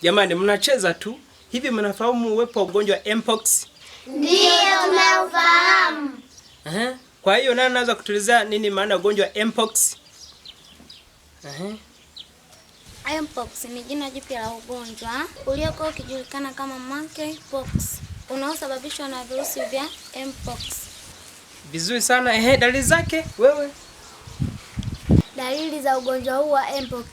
Jamani, mnacheza tu hivi. Mnafahamu uwepo wa ugonjwa wa Mpox? Ndiyo, tunaufahamu. Aha. Kwa hiyo nani anaweza kutuelezea nini maana ya ugonjwa wa Mpox? Aha. Mpox ni jina jipya la ugonjwa uliokuwa ukijulikana kama monkeypox unaosababishwa na virusi vya Mpox. Vizuri sana. Ehe, dalili zake wewe? Dalili za ugonjwa huu wa Mpox,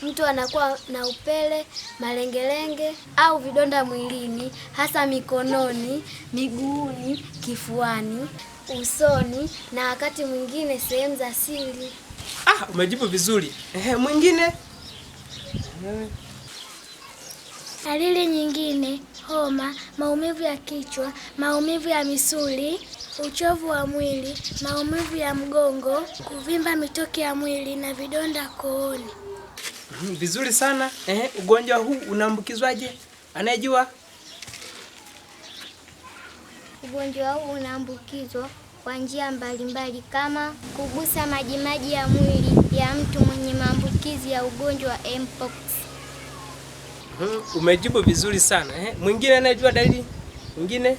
mtu anakuwa na upele, malengelenge au vidonda mwilini, hasa mikononi, miguuni, kifuani, usoni na wakati mwingine sehemu za siri. Ah, umejibu vizuri. Ehe, mwingine? Dalili nyingine: homa, maumivu ya kichwa, maumivu ya misuli, uchovu wa mwili, maumivu ya mgongo, kuvimba mitoki ya mwili na vidonda kooni. Vizuri sana. Ehe, ugonjwa huu unaambukizwaje? Anayejua? Ugonjwa huu unaambukizwa kwa njia mbalimbali kama kugusa majimaji ya mwili ya mtu mwenye maambukizi ya ugonjwa wa Mpox. Umejibu vizuri sana. Mwingine anayejua dalili? Mwingine?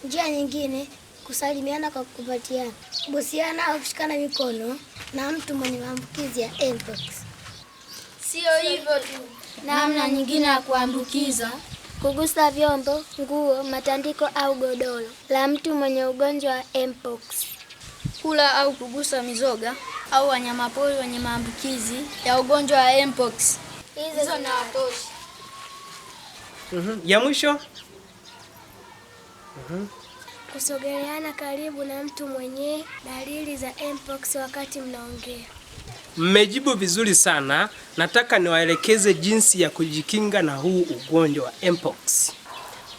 Njia nyingine, kusalimiana kwa kukumbatiana, kubusiana au kushikana mikono na mtu mwenye maambukizi ya Mpox. Sio hivyo tu, namna nyingine ya kuambukiza: kugusa vyombo, nguo, matandiko au godoro la mtu mwenye ugonjwa wa Mpox. Kula au kugusa mizoga au wanyamapori wenye maambukizi ya ugonjwa wa Mpox. Hizo zinawatosha. Ya mwisho? Kusogeleana karibu na mtu mwenye dalili za Mpox wakati mnaongea. Mmejibu vizuri sana. Nataka niwaelekeze jinsi ya kujikinga na huu ugonjwa wa Mpox.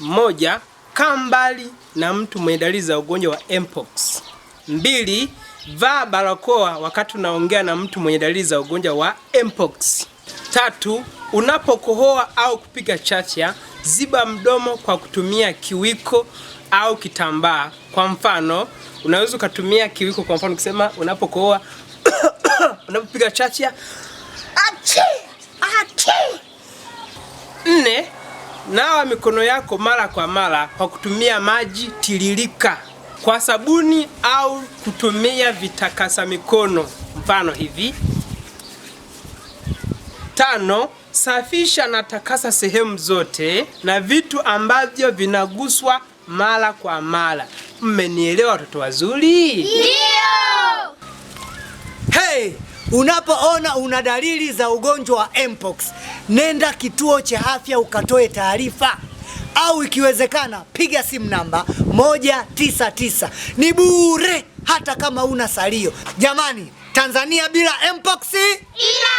1, kaa mbali na mtu mwenye dalili za ugonjwa wa Mpox. 2, vaa barakoa wakati unaongea na mtu mwenye dalili za ugonjwa wa Mpox. 3, unapokohoa au kupiga chafya, ziba mdomo kwa kutumia kiwiko au kitambaa. Kwa mfano, unaweza ukatumia kiwiko, kwa mfano ukisema unapokohoa, unapopiga chafya, achi, achi. 4, nawa mikono yako mara kwa mara kwa kutumia maji tiririka, kwa sabuni au kutumia vitakasa mikono, mfano hivi. 5, safisha na takasa sehemu zote na vitu ambavyo vinaguswa mara kwa mara. Mmenielewa watoto wazuri? Ndio! Hey, unapoona una dalili za ugonjwa wa Mpox, nenda kituo cha afya ukatoe taarifa, au ikiwezekana piga simu namba 199. Ni bure hata kama una salio. Jamani, Tanzania bila Mpox ina